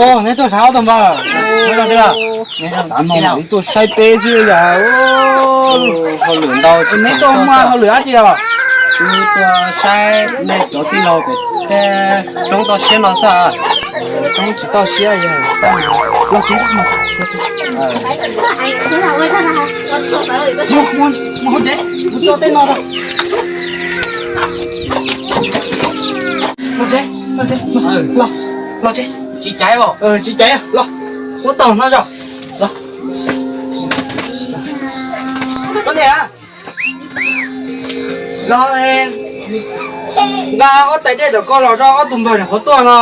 Neb tuaj saib ob tug npawg, neb tuaj saib peb xwb yog hauj lwm ntau. Neb tuaj muaj hauj lwm dab tsi os? Kuv tuaj saib nej cov tij laug pem tej roob toj siab no xwb. Roob tsis toj siab yog los tsev. Mus hauv tsev, kuv tuaj tej no rau. Los tsev, los tsev, los, los tsev. Tsis caiv os. Tsis caiv, los, muab tau no tso. Los, koj niam, los, nqa ob tais dej tom ko los rau ob tug npawg nyuam qhuav tuaj no.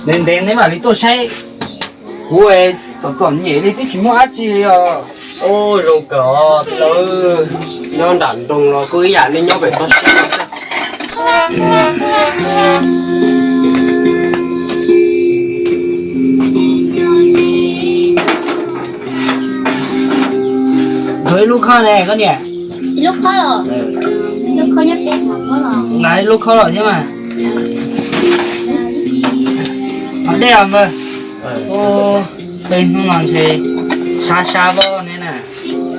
Ntev ntev neb mam li tuaj saib kuv, txom txom nyem li twb tsis muaj dab tsi li os. Ub, zoo kawg os tau, nyob nram nroog los kuj ib yam li nyob pem toj siab xwb. Nthuav ib lub khob ne koj niam. Ib lub khob los? Ib lub khob nyob pem no los? Nqa ib lub khob los thiab mas. Ho dej os npawg. Ub, peb hnub no ntshe sab sab pab ne na.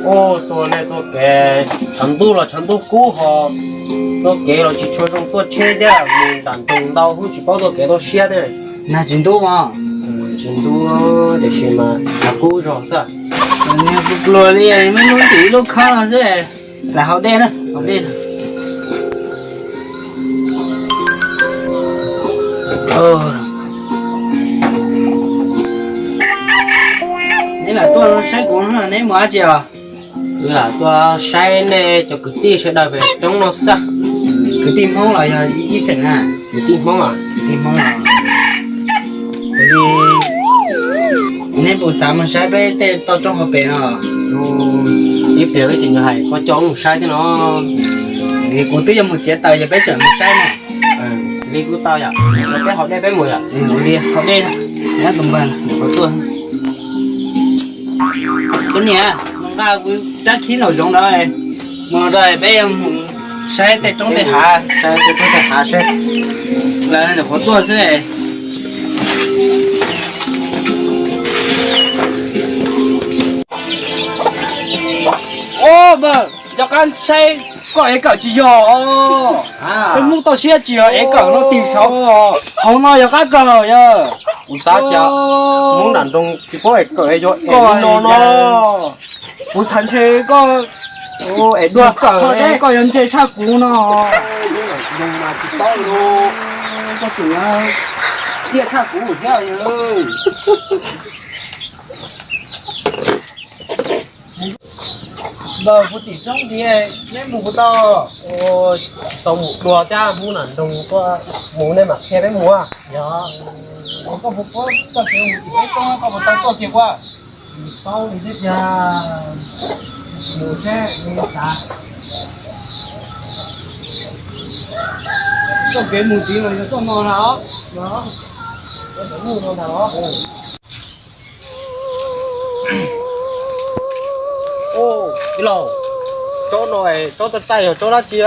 Ub, tuaj nej txoj kev tshav ntuj los tshav ntuj kub ho txoj kev los tsis tshua zoo tuaj tsheb thiab, mus nram nroog ntau hub tsis paub txoj kev toj siab thiab. Nag tsis ntub mas. Tsis ntub tiam sis mas nag kub zog xwb. Pluas li, muaj ib lub khob no xwb. Lam haus dej na, haus dej. Neb lam tuaj saib kuv, neb mus dab tsi os? Wb lam tuaj saib nej cov kwv tij sawv daws pem roob no xwb. Kwv tij Hmoob los yog ib xeem na? Kwv tij Hmoob, kwv tij Hmoob. Neb puas xav mus saib peb tej toj roob hauv pes no? Ib pliag wb tseem yuav hais koj coj wb mus saib thiab no. Kuv twb yuav mus txiav taws ces peb tseem mus saib na. Li kuj tau yom, peb haus dej peb mus yom. Ua li haus dej, tus npawg tuaj. Koj niam, nqa kuv rab khib nraum zoov ntawd mus rau peb mus saib tej roob tej hav, saib tej roob tej hav seb lawv nyuam qhuav tuaj xwb. Ob npawg, yog qab saib koj ev kawm tsis yog os. Peb Hmoob toj siab tsis yog ev kawm no tig saud. Hauv no yog qab kawm yog. Kuv xav cas Hmoob nram nroog tsis paub ev kawm, yog ev no no. Kuv xav ntshe koj ev dua kawm, koj yuav ntse tshaj kuv no. Nram nroog mas tsis paub li, koj tseem tiaj tshaj kuv thiab. Npawg, kuv tim roob ntxiv, neb mus puas tau? Tau mus dua thiab, Hmoob nram nroog tuaj mus nej mam qhia peb mus. Yog, koj puas paub txoj kev mus tim peb roob, koj puas tau tuaj kiag ua? Tsis paub li thiab tiag. Mus seb li cas. Txoj kev mus ntxiv los yog txoj no ntag os. Yog, txoj kev mus no ntag os. Ub, tij laug, tsob no, tsob txaij txaij yog tsob dab tsi a?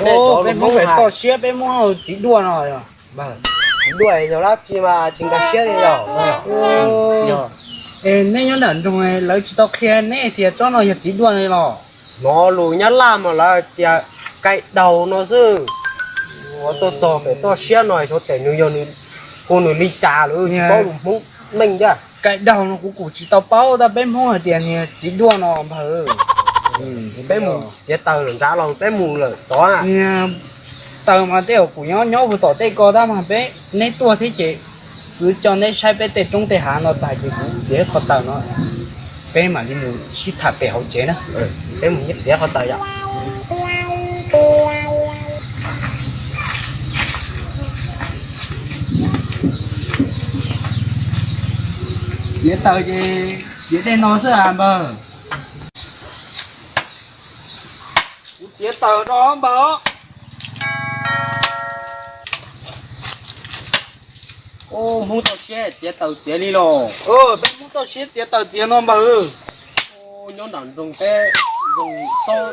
Peb Hmoob toj siab peb muab hu txiv duaj no. Txiv duaj yog dab tsi mas tsis nkag siab li os. Es neb nyob nram nroog lawv tsis tau qhia neb tias tsob no yog txiv duaj li los? Hnov lus Nyab Laj mas lawv tias kai daug no xwb. Ua tuaj txog pem toj siab no xyov tes nws yog hu nws li cas lawm, tsis paub lus Hmoob meej thiab. Kai daug no kuv kuj tsis tau paub, tab peb Hmoob hais tias niag txiv duaj no npawg. Peb mus txiav taws lawm nrad los peb mus lawm tod. Niag taws mas tej zaum kuv nyob nyob puag tom tej ko tab mas peb neb tuaj thiab ces kuv coj neb saib peb tej roob tej hav no tas ces kuv txiav qhov taws no, peb mam li mus sib tham pem hauv tsev na. Peb mus txiav qhov taws yom. Txiav taws ces txiav tej no xwb as npawg. Kuv txiav taws rau npawg. Ub, Hmoob toj siab txiav taws txiav li los? Peb Hmoob toj siab txiav taws txiav no npawg. Nyob nram nroog peb, nroog Xob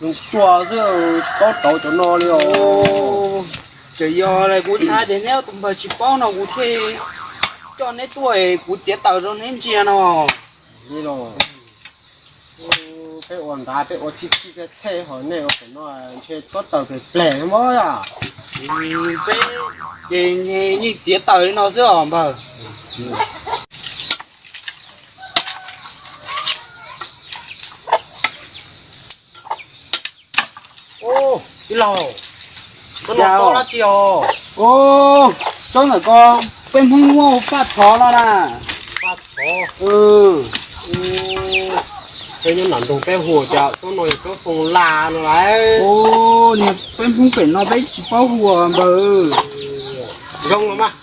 Nws tuaj xwb, paub rauv cov no li os. Ces yog kuv xav tias neb tus npawg tsis paub no kuv thiaj coj neb tuaj kuv txiav taws rau neb ntsia no. Li los, peb ua nrad peb ua txhij txhij txhej txhej ho nej ua pem no ntshe txhob taws pem pleg mob. Peb ces yeej txiav taws li no xwb os npawg. Tij laug, tsob no tsob dab tsi os? Tsob ntawm ko peb Hmoob muab ua paj txhov no na. Paj txhov. Peb nyob nram nroog peb hu cas tsob no yog tsob foo la no lauj. Niag peb Hmoob pem no peb tsis paub hu npawg. Zoo los mas,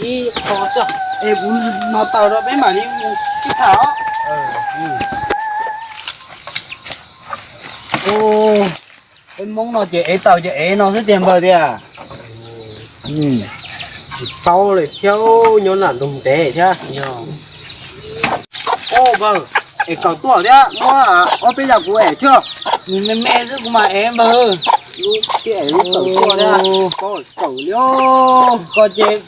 ib qho xwb. Es kuv no taws rau peb mam li mus sib tham os. Peb Hmoob no ces ev taws ces ev no xwb tiag npawg tiag. Tsis paub li thiab, nyob nram nroog ntev thiab. Npawg, es kawm tuaj thiab muab ob peb yam kuv ev thiab. Nws me me xwb kuv mam ev npawg. Lub thiab ev lub kawm tuaj thiab, paub kawm li. Ko ces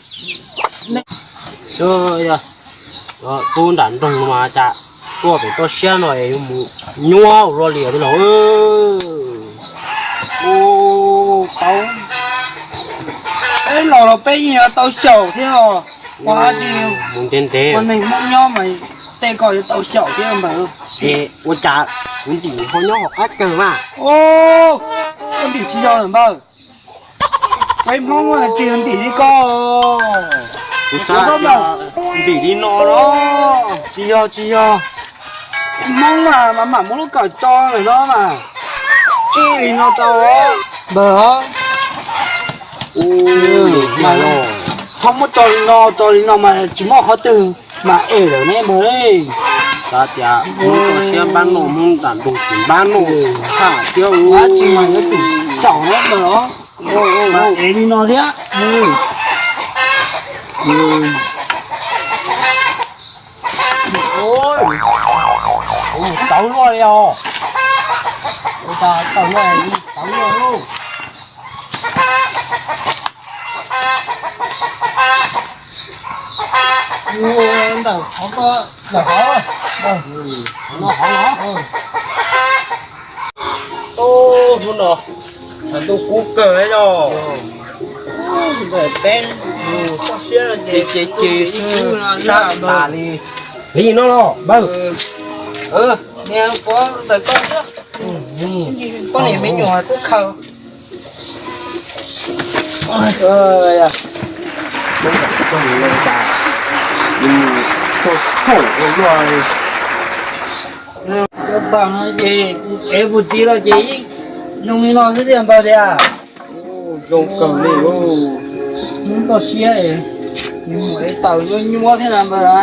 tub nram nroog mas cas tuaj pem toj siab no es yuav mus nyuaj ua luaj li os tij laug. Ub, tau, peb los los peb yeej yuav tau xyaum thiab os. Ua dab tsi, mus ntev ntev, ua neeg Hmoob nyob mas tej ko yuav tau xyaum thiab npawg. Es ua cas kuv ntim ho nyob hauv qab kawg mas? Ub, koj ntim tsis yog lawm npawg. Peb Hmoob tsis yog ntim li koj. Kuv xav tias ntim li no los. Tsis yog tsis yog. Hmoob mas mam mam muab lub kawm tso ntawm no mas. Tsij li no rau npawg os. Txhob muab tso li no, tso li no mas tsis muaj qhov twg mas ev lawm ne npawg. Xav tias Hmoob toj siab npab noj, Hmoob nram nroog tsis npab noj tshaj thiab. Dab tsi mas yuav tsum xyaum na npawg os. Mas ev li no thiab. Txawv luaj li os. Ua cas tawm no txawv luaj lauj. Ntawm qhov ko, ntawm qhov, ntawm qhov no. Ub, hnub no, ntuj kub kawg yog. Ntawm peb toj siab ces ces ces xwb, sab tas li. Li no los npawg. Niag puav ntawm koj xwb. Poj niam me nyuam twb khaws. Ces ev puag txiv los ces yeej zoo li no xwb tiag npawg tiag. Zoo kawg li. Hnub toj siab, nws mus ev taws nyuaj nyuaj thiab na npawg na.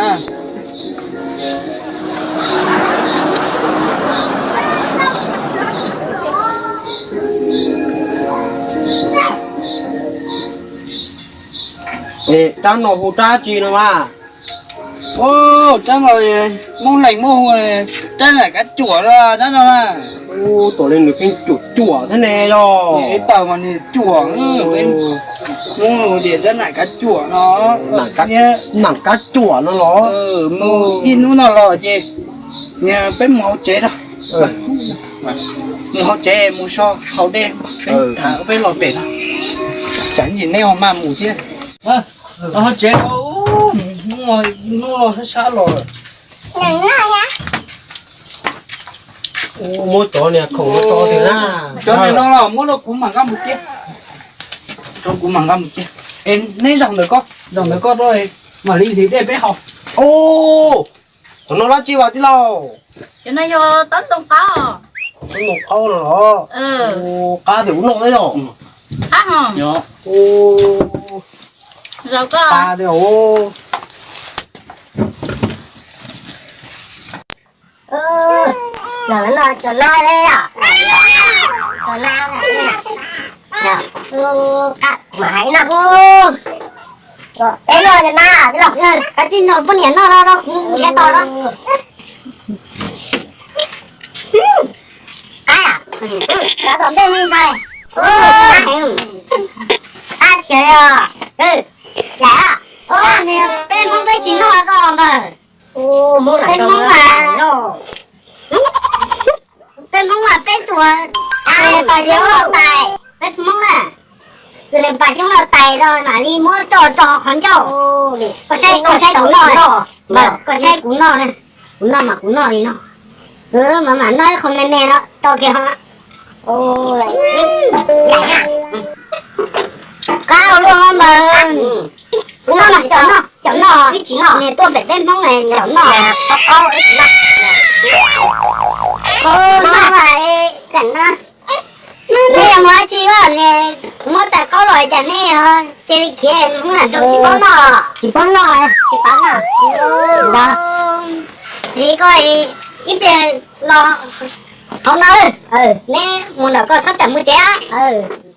Es rab no hu rab tsi no mas? Ub, rab no Hmoob Leeg muab hu rab nam kav cuam no, rab no na. Ub, tuam li nws pheej cuam cuam thiab ne yog. Ev taws mas nws cuam, Hmoob hu tias rab nam kav cuam no. Nam kav cuam no los? Mus ib hnub no los ces peb mus hauv tsev na. Mus hauv tsev mus so haus dej, peb tham peb los pem no. Tsam ntsis neb ho maj mus thiab. Hauv tsev no, hnub no sab sab los. Muab cov niag khoom no tso tiag na. Cov niag no los muab rau kuv mam nqa mus kiag. Rau kuv mam nqa mus kiag. Es neb zaum ntawm ko, zaum ntawm ko rau mam li hliv dej peb haus. Ub, cov no dab tsi vas tij laug? Cov no yog taub ntoo qaub. Taub ntoo qaub no los? Qab tiag ub no na yog. Qab hos. Zaum ko. Qab tiag os. Los no cov no, cov no, qab mas hais no, peb no cov na, los kav tsij nrog poj niam noj no, nrhiav tos no. Qab. Kav tom ntej me ntxhais. Ab, ces yog, lam, peb Hmoob peb tsis noj koj npawg. Peb Hmoob mas, peb Hmoob mas peb txuas pas xyoob lauj tais, peb Hmoob na, txuas pas xyoob lauj tais rau mam li muab coj rau qhov ncauj. Koj saib, koj saib kuv noj, koj saib kuv noj na, kuv noj mas kuv noj li no. Kuv mam mam noj ib qho me me no tau kiag ho. Qab luaj npawg. Kuv noj mas xyaum noj, xyaum noj, niag tuaj pem peb Hmoob na xyaum noj. Noj mas, nej yog muaj dab tsi, kuv muab tais qaub los cas nej cia li khiav, Hmoob lam rau tsis paub noj. Tsis paub noj, tsis paub noj. Vim koj ib pliag los hauv no, neb mus nram koj txhob tsam mus tsev.